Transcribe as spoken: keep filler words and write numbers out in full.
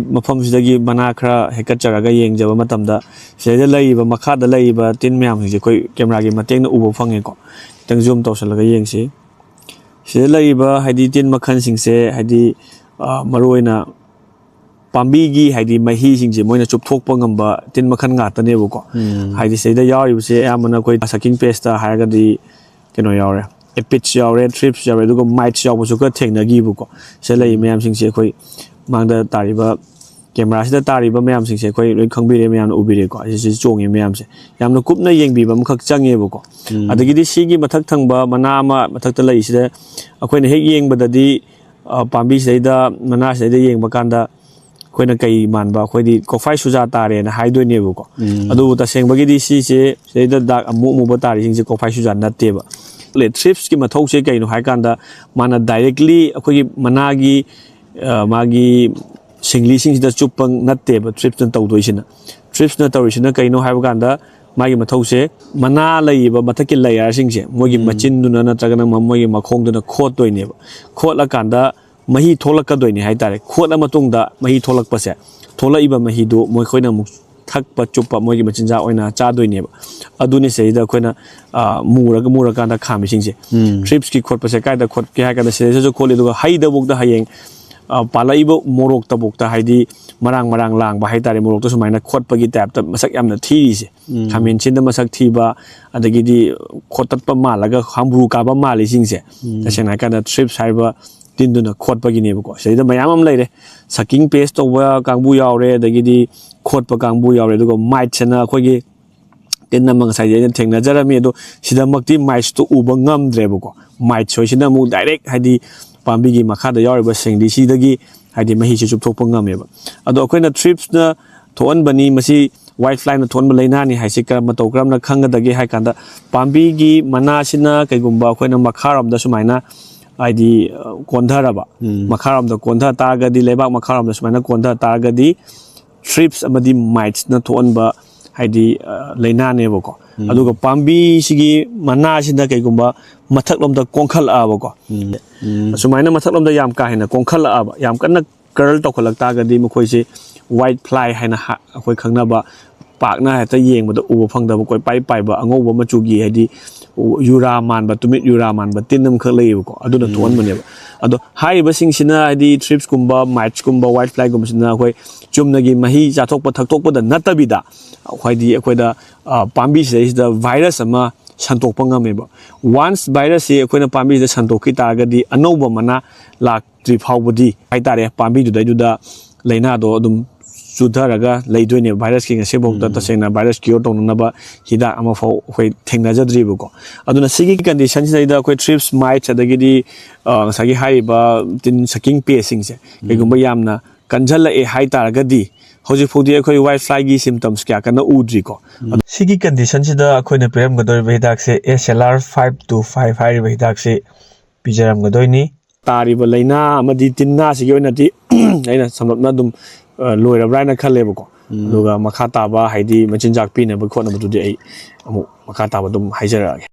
ꯃꯐꯝꯁꯤꯗꯒꯤ ꯃꯅꯥ ꯈꯔ ꯍꯦꯛꯀꯠꯆꯔꯒ ꯌꯦꯡꯖꯕ ꯃꯇꯝꯗ, ꯁꯤꯗꯩꯗ ꯂꯩꯔꯤꯕ, ꯃꯈꯥꯗ ꯂꯩꯔꯤꯕ ꯇꯤꯟ ꯃꯌꯥꯝꯁꯤꯡꯁꯦ ꯑꯩꯈꯣꯏ ꯀꯦꯃꯦꯔꯥꯒꯤ ꯃꯇꯦꯡꯅ ꯎꯕ ꯐꯪꯉꯦꯀꯣ꯫ ꯈꯤꯇꯪ ꯖꯨꯝ ꯇꯧꯁꯜꯂꯒ ꯌꯦꯡꯁꯤ꯫ ꯁꯤꯗ ꯂꯩꯔꯤꯕ, ꯍꯥꯏꯗꯤ, ꯇꯤꯟ ꯃꯈꯜꯁꯤꯡꯁꯦ, ꯍꯥꯏꯗꯤ, ꯑ, ꯃꯔꯨꯑꯣꯏꯅ ꯄꯥꯝꯕꯤꯒꯤ, ꯍꯥꯏꯗꯤ, ꯃꯍꯤꯁꯤꯡꯁꯦ ꯃꯣꯏꯅ ꯆꯨꯞꯊꯣꯛꯄ ꯉꯝꯕ ꯇꯤꯟ ꯃꯈꯜ ꯉꯥꯛꯇꯅꯦꯕꯀꯣ꯫ ꯍꯥꯏꯗꯤ, ꯁꯤꯗꯩꯗ ꯌꯥꯎꯔꯤꯕꯁꯦ ꯑꯌꯥꯝꯕꯅ ꯑꯩꯈꯣꯏ sucking pest ꯍꯥꯏꯔꯒꯗꯤ ꯀꯩꯅꯣ ꯌꯥꯎꯔꯦ, aphids ꯌꯥꯎꯔꯦ, thrips ꯌꯥꯎꯔꯦ, ꯑꯗꯨꯒ mites ꯌꯥꯎꯕꯁꯨ ꯈꯔ ꯊꯦꯡꯅꯈꯤꯕꯀꯣ꯫ ꯁꯤꯗ ꯂꯩꯔꯤꯕ ꯃꯌꯥꯝꯁꯤꯡꯁꯦ ꯑꯩꯈꯣꯏ ꯃꯥꯡꯗ ꯇꯥꯔꯤꯕ, ꯀꯦꯃꯦꯔꯥꯁꯤꯗ ꯇꯥꯔꯤꯕ ꯃꯌꯥꯝꯁꯤꯡꯁꯦ ꯑꯩꯈꯣꯏ ꯂꯣꯏ ꯈꯪꯕꯤꯔꯦ, ꯃꯌꯥꯝꯅ ꯎꯕꯤꯔꯦꯀꯣ꯫ ꯑꯁꯤꯁꯤ ꯆꯣꯡꯉꯤ ꯃꯌꯥꯝꯁꯦ ꯌꯥꯝꯅ ꯀꯨꯞꯅ ꯌꯦꯡꯕꯤꯕ ꯑꯃꯈꯛ ꯆꯪꯉꯦꯕꯀꯣ꯫ ꯑꯗꯒꯤꯗꯤ ꯁꯤꯒꯤ ꯃꯊꯛ ꯊꯪꯕ ꯃꯅꯥ ꯑꯃ ꯃꯊꯛꯇ ꯂꯩꯔꯤꯁꯤꯗ ꯑꯩꯈꯣꯏꯅ ꯍꯦꯛ ꯌꯦꯡꯕꯗꯗꯤ, ꯑ, ꯄꯥꯝꯕꯤꯁꯤꯗꯩꯗ, ꯃꯅꯥꯁꯤꯗꯩꯗ ꯌꯦꯡꯕ ꯀꯥꯟꯗ ꯑꯩꯈꯣꯏꯅ ꯀꯩ ꯃꯥꯟꯕ, ꯑꯩꯈꯣꯏꯗꯤ ꯀꯣꯐꯥꯏ ꯁꯨꯖꯥ ꯇꯥꯔꯦꯅ ꯍꯥꯏꯗꯣꯏꯅꯦꯕꯀꯣ꯫ ꯑꯗꯨꯕꯨ ꯇꯁꯦꯡꯕꯒꯤꯗꯤ ꯁꯤꯁꯦ, ꯁꯤꯗꯩꯗ ꯗꯥꯛ ꯑꯃꯨ ꯑꯃꯨꯕ ꯇꯥꯔꯤꯁꯤꯡꯁꯦ ꯀꯣꯐꯥꯏ ꯁꯨꯖꯥ ꯅꯠꯇꯦꯕ꯫ Thrips ꯀꯤ ꯃꯊꯧꯁꯦ ꯀꯩꯅꯣ ꯍꯥꯏ ꯀꯥꯟꯗ, ꯃꯥꯅ directly ꯑꯩꯈꯣꯏꯒꯤ ꯃꯅꯥꯒꯤ, ꯑ, ꯃꯥꯒꯤ ꯁꯤꯡꯂꯤꯁꯤꯡꯁꯤꯗ ꯆꯨꯞꯄ ꯅꯠꯇꯦꯕ thrips ꯅ ꯇꯧꯗꯣꯏꯁꯤꯅ꯫ Thrips ꯅ ꯇꯧꯔꯤꯁꯤꯅ ꯀꯩꯅꯣ ꯍꯥꯏꯕ ꯀꯥꯟꯗ, ꯃꯥꯒꯤ ꯃꯊꯧꯁꯦ, ꯃꯅꯥ ꯂꯩꯔꯤꯕ ꯃꯊꯛꯀꯤ layer ꯁꯤꯡꯁꯦ ꯃꯣꯏꯒꯤ ꯃꯆꯤꯟꯗꯨꯅ ꯅꯠꯇ꯭ꯔꯒꯅ ꯃ-, ꯃꯣꯏꯒꯤ ꯃꯈꯣꯡꯗꯨꯅ ꯈꯣꯠꯇꯣꯏꯅꯦꯕ꯫ ꯈꯣꯠꯂꯀꯥꯟꯗ ꯃꯍꯤ ꯊꯣꯛꯂꯛꯀꯗꯣꯏꯅꯦ ꯍꯥꯏꯇꯥꯔꯦ꯫ ꯈꯣꯠꯂ ꯃꯇꯨꯡꯗ ꯃꯍꯤ ꯊꯣꯛꯂꯛꯄꯁꯦ, ꯊꯣꯛꯂꯛꯏꯕ ꯃꯍꯤꯗꯨ ꯃꯈꯣꯏꯅ ꯑꯃꯨꯛ ꯊꯛꯄ ꯆꯨꯞꯄ ꯃꯣꯏꯒꯤ ꯃꯆꯤꯟꯖꯥꯛ ꯑꯣꯏꯅ ꯆꯥꯗꯣꯏꯅꯦꯕ꯫ ꯑꯗꯨꯅꯤ ꯁꯤꯗꯩꯗ ꯑꯩꯈꯣꯏꯅ, ꯑ, ꯃꯨꯔꯒ, ꯃꯨꯔꯀꯥꯟꯗ ꯈꯥꯝꯃꯤꯁꯤꯡꯁꯦ꯫ Thrips ꯀꯤ ꯈꯣꯠꯄꯁꯦ ꯀꯥꯏꯗ ꯈꯣꯠꯀꯦ ꯍꯥꯏ ꯀꯥꯟꯗ, ꯁꯤꯗꯩꯗꯁꯨ ꯈꯣꯠꯂꯤ, ꯑꯗꯨꯒ ꯍꯩꯗꯐꯧꯗ ꯍꯌꯦꯡ, ꯑ, ꯄꯥꯜꯂꯛꯏꯕ ꯃꯣꯔꯣꯛꯇꯐꯧꯗ, ꯍꯥꯏꯗꯤ ꯃꯔꯥꯡ ꯃꯔꯥꯡ ꯂꯥꯡꯕ ꯍꯥꯏꯇꯥꯔꯦ, ꯃꯣꯔꯣꯛꯇ ꯁꯨꯃꯥꯏꯅ ꯈꯣꯠꯄꯒꯤ type ꯇ ꯃꯁꯛ ꯌꯥꯝꯅ ꯊꯤꯔꯤꯁꯦ꯫ ꯈꯥꯃꯦꯟ ꯁꯤꯟꯗ ꯃꯁꯛ ꯊꯤꯕ, ꯑꯗꯒꯤꯗꯤ ꯈꯣꯠꯇꯠꯄ ꯃꯥꯜꯂꯒ ꯍꯥꯝꯕ꯭ꯔꯨ ꯀꯥꯕ ꯃꯥꯜꯂꯤꯁꯤꯡꯁꯦ, ꯇꯁꯦꯡꯅ ꯍꯥꯏꯔꯀꯥꯟꯗ thrips ꯍꯥꯏꯔꯤꯕ ꯇꯤꯟꯗꯨꯅ ꯈꯣꯠꯄꯒꯤꯅꯦꯕꯀꯣ꯫ ꯁꯤꯗꯩꯗ ꯃꯌꯥꯝ ꯑꯃ ꯂꯩꯔꯦ, sucking pest ꯇꯧꯕ ꯀꯥꯡꯕꯨ ꯌꯥꯎꯔꯦ, ꯑꯗꯒꯤꯗꯤ ꯈꯣꯠꯄ ꯀꯥꯡꯕꯨ ꯌꯥꯎꯔꯦ, ꯑꯗꯨꯒ mites ꯍꯥꯏꯅ ꯑꯩꯈꯣꯏꯒꯤ ꯇꯤꯟ ꯑꯃ ꯉꯁꯥꯏꯗꯤ ꯑꯩꯅ ꯊꯦꯡꯅꯖꯔꯝꯃꯤ, ꯑꯗꯣ ꯁꯤꯗꯃꯛꯇꯤ mites ꯇꯣ ꯎꯕ ꯉꯝꯗ꯭ꯔꯦꯕꯀꯣ꯫ Mites ꯍꯣꯏꯁꯤꯅ ꯑꯃꯨꯛ direct, ꯍꯥꯏꯗꯤ ꯄꯥꯝꯕꯤꯒꯤ ꯃꯈꯥꯗ ꯌꯥꯎꯔꯤꯕ ꯁꯦꯡꯂꯤꯁꯤꯗꯒꯤ, ꯍꯥꯏꯗꯤ ꯃꯍꯤꯁꯦ ꯆꯨꯞꯊꯣꯛꯄ ꯉꯝꯃꯦꯕ꯫ ꯑꯗꯣ ꯑꯩꯈꯣꯏꯅ thrips ꯅ ꯊꯣꯛꯍꯟꯕꯅꯤ, ꯃꯁꯤ whitefly ꯅ ꯊꯣꯛꯍꯟꯕ ꯂꯥꯏꯅꯥꯅꯤ ꯍꯥꯏꯁꯤ ꯀꯔꯝ, ꯃꯇꯧ ꯀꯔꯝꯅ ꯈꯪꯒꯗꯒꯦ ꯍꯥꯏ ꯀꯥꯟꯗ, ꯄꯥꯝꯕꯤꯒꯤ ꯃꯅꯥꯁꯤꯅ ꯀꯩꯒꯨꯝꯕ ꯑꯩꯈꯣꯏꯅ ꯃꯈꯥꯔꯣꯝꯗ ꯁꯨꯃꯥꯏꯅ, ꯍꯥꯏꯗꯤ, ꯑ, ꯀꯣꯟꯊꯔꯕ, ꯃꯈꯥꯔꯣꯝꯗ ꯀꯣꯟꯊ ꯇꯥꯔꯒꯗꯤ, ꯂꯩꯕꯥꯛ ꯃꯈꯥꯔꯣꯝꯗ ꯁꯨꯃꯥꯏꯅ ꯀꯣꯟꯊ ꯇꯥꯔꯒꯗꯤ, thrips ꯑꯃꯗꯤ mites ꯅ ꯊꯣꯛꯍꯟꯕ, ꯍꯥꯏꯗꯤ, ꯑ, ꯂꯥꯏꯅꯥꯅꯦꯕꯀꯣ꯫ ꯑꯗꯨꯒ ꯄꯥꯝꯕꯤꯁꯤꯒꯤ ꯃꯅꯥꯁꯤꯅ ꯀꯩꯒꯨꯝꯕ ꯃꯊꯛꯂꯣꯝꯗ ꯀꯣꯟꯈꯠꯂꯛꯑꯕꯀꯣ, ꯑꯁꯨꯃꯥꯏꯅ ꯃꯊꯛꯂꯣꯝꯗ ꯌꯥꯝ ꯀꯥ ꯍꯦꯟꯅ ꯀꯣꯟꯈꯠꯂꯛꯑꯕ, ꯌꯥꯝ ꯀꯟꯅ ꯀꯔꯜ ꯇꯧꯈꯠꯂꯛ ꯇꯥꯔꯒꯗꯤ ꯃꯈꯣꯏꯁꯦ ꯋꯥꯏꯠ ꯐ꯭ꯂꯥꯏ ꯍꯥꯏꯅ ꯍꯥ-, ꯑꯩꯈꯣꯏ ꯈꯪꯅꯕ, ꯄꯥꯛꯅ ꯍꯦꯛꯇ ꯌꯦꯡꯕꯗ ꯎꯕ ꯐꯪꯗꯕ ꯀꯣꯏꯄꯥꯏ ꯄꯥꯏꯕ ꯑꯉꯧꯕ ꯃꯆꯨꯒꯤ, ꯍꯥꯏꯗꯤ ꯎ-, ꯌꯨꯔꯥ ꯃꯥꯟꯕ, ꯇꯨꯃꯤꯠ ꯌꯨꯔꯥ ꯃꯥꯟꯕ ꯇꯤꯟ ꯑꯃꯈꯛ ꯂꯩꯌꯦꯕꯀꯣ, ꯑꯗꯨꯅ ꯎꯝ꯫ ꯊꯣꯛꯍꯟꯕꯅꯦꯕ꯫ ꯑꯗꯣ ꯍꯥꯏꯔꯤꯕꯁꯤꯡꯁꯤꯅ, ꯍꯥꯏꯗꯤ ꯊ꯭ꯔꯤꯞꯁꯀꯨꯝꯕ, ꯃꯥꯏꯠꯁꯀꯨꯝꯕ, ꯋꯥꯏꯠ ꯐ꯭ꯂꯥꯏꯒꯨꯝꯕꯁꯤꯅ ꯑꯩꯈꯣꯏ ꯆꯨꯝꯅꯒꯤ ꯃꯍꯤ ꯆꯥꯊꯣꯛꯄ ꯊꯛꯇꯣꯛꯄꯗ ꯅꯠꯇꯕꯤꯗ, ꯍꯥꯏꯗꯤ ꯑꯩꯈꯣꯏꯗ, ꯑ, ꯄꯥꯝꯕꯤꯁꯤꯗꯩꯁꯤꯗ ꯚꯥꯏꯔꯁ ꯑꯃ ꯁꯟꯗꯣꯛꯄ ꯉꯝꯃꯦꯕ꯫ ꯋꯥꯟꯁ ꯚꯥꯏꯔꯁꯁꯤ ꯑꯩꯈꯣꯏꯅ ꯄꯥꯝꯕꯤꯁꯤꯗ ꯁꯟꯗꯣꯛꯈꯤ ꯇꯥꯔꯒꯗꯤ, ꯑꯅꯧꯕ ꯃꯅꯥ ꯂꯥꯛꯇ꯭ꯔꯤ ꯐꯥꯎꯕꯗꯤ ꯍꯥꯏꯇꯥꯔꯦ, ꯄꯥꯝꯕꯤꯗꯨꯗꯩꯗꯨꯗ ꯂꯥꯏꯅꯥꯗꯣ ꯑꯗꯨꯝ ꯆꯨꯊꯔꯒ ꯂꯩꯗꯣꯏꯅꯦꯕ꯫ ꯚꯥꯏꯔꯁꯀꯤ ꯉꯁꯤꯐꯥꯎꯗ ꯎꯝ꯫ ꯇꯁꯦꯡꯅ ꯚꯥꯏꯔꯁ ꯀ꯭ꯌꯣꯔ ꯇꯧꯅꯅꯕ ꯍꯤꯗꯥꯛ ꯑꯃꯐꯥꯎ ꯑꯩꯈꯣꯏ ꯊꯦꯡꯅꯖꯗ꯭ꯔꯤꯕꯀꯣ꯫ ꯑꯗꯨꯅ ꯁꯤꯒꯤ ꯀꯟꯗꯤꯁꯟꯁꯤꯗꯩꯗ ꯑꯩꯈꯣꯏ ꯊ꯭ꯔꯤꯞꯁ, ꯃꯥꯏꯠꯁ, ꯑꯗꯒꯤꯗꯤ, ꯑ, ꯉꯁꯥꯏꯒꯤ ꯍꯥꯏꯔꯤꯕ ꯇꯤꯟ ꯁꯛꯀꯤꯡ ꯄꯦꯁꯁꯤꯡꯁꯦ ꯎꯝ꯫ ꯀꯩꯒꯨꯝꯕ ꯌꯥꯝꯅ ꯀꯟꯖꯜꯂꯛꯑꯦ ꯍꯥꯏꯇꯥꯔꯒꯗꯤ, ꯍꯧꯖꯤꯛꯐꯥꯎꯗꯤ ꯑꯩꯈꯣꯏ ꯋꯥꯏꯠ ꯐ꯭ꯂꯥꯏꯒꯤ ꯁꯤꯝꯇꯝꯁ ꯀꯌꯥ ꯀꯟꯅ ꯎꯗ꯭ꯔꯤꯀꯣ꯫ ꯎꯝ꯫ ꯑꯗꯣ ꯁꯤꯒꯤ ꯀꯟꯗꯤꯁꯟꯁꯤꯗ ꯑꯩꯈꯣꯏꯅ ꯄꯤꯔꯝꯒꯗꯧꯔꯤꯕ ꯍꯤꯗꯥꯛꯁꯦ S L R five two five ꯍꯥꯏꯔꯤꯕ ꯍꯤꯗꯥꯛꯁꯤ ꯄꯤꯖꯔꯝꯒꯗꯣꯏꯅꯤ꯫ ꯇꯥꯔꯤꯕ ꯂꯥꯏꯅꯥ ꯑꯃꯗꯤ ꯇꯤꯟꯅꯥꯁꯤꯒꯤ ꯑꯣꯏꯅꯗꯤ ꯑꯩꯅ ꯁꯝꯂꯞꯅ ꯑꯗꯨꯝ, ꯑ, ꯂꯣꯏꯔꯕ꯭ꯔꯥ ꯍꯥꯏꯅ ꯈꯜꯂꯦꯕꯀꯣ꯫ ꯎꯝ꯫ ꯑꯗꯨꯒ ꯃꯈꯥ ꯇꯥꯕ, ꯍꯥꯏꯗꯤ ꯃꯆꯤꯟꯖꯥꯛ ꯄꯤꯅꯕ ꯈꯣꯠꯅꯕꯗꯨꯗꯤ ꯑꯩ ꯑꯃꯨꯛ ꯃꯈꯥ ꯇꯥꯕ ꯑꯗꯨꯝ ꯍꯥꯏꯖꯔꯛꯑꯒꯦ꯫